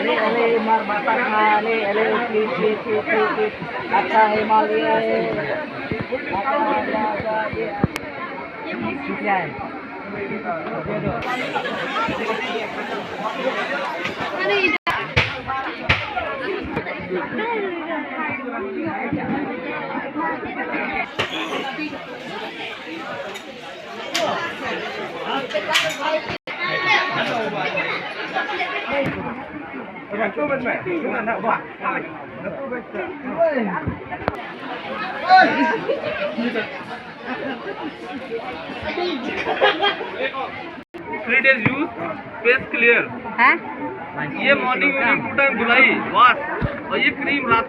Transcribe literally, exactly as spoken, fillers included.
अरे, अरे, मार बाता खा, अरे, अरे, प्लीज, प्लीज, प्लीज, प्लीज, प्लीज। अच्छा है, मार लिया है। आजा, आजा, आजा, ये। क्या है? दे दो। Three days use, face clear। हाँ? ये मॉर्निंग में टू टाइम धुलाई, वॉश, और ये क्रीम रात।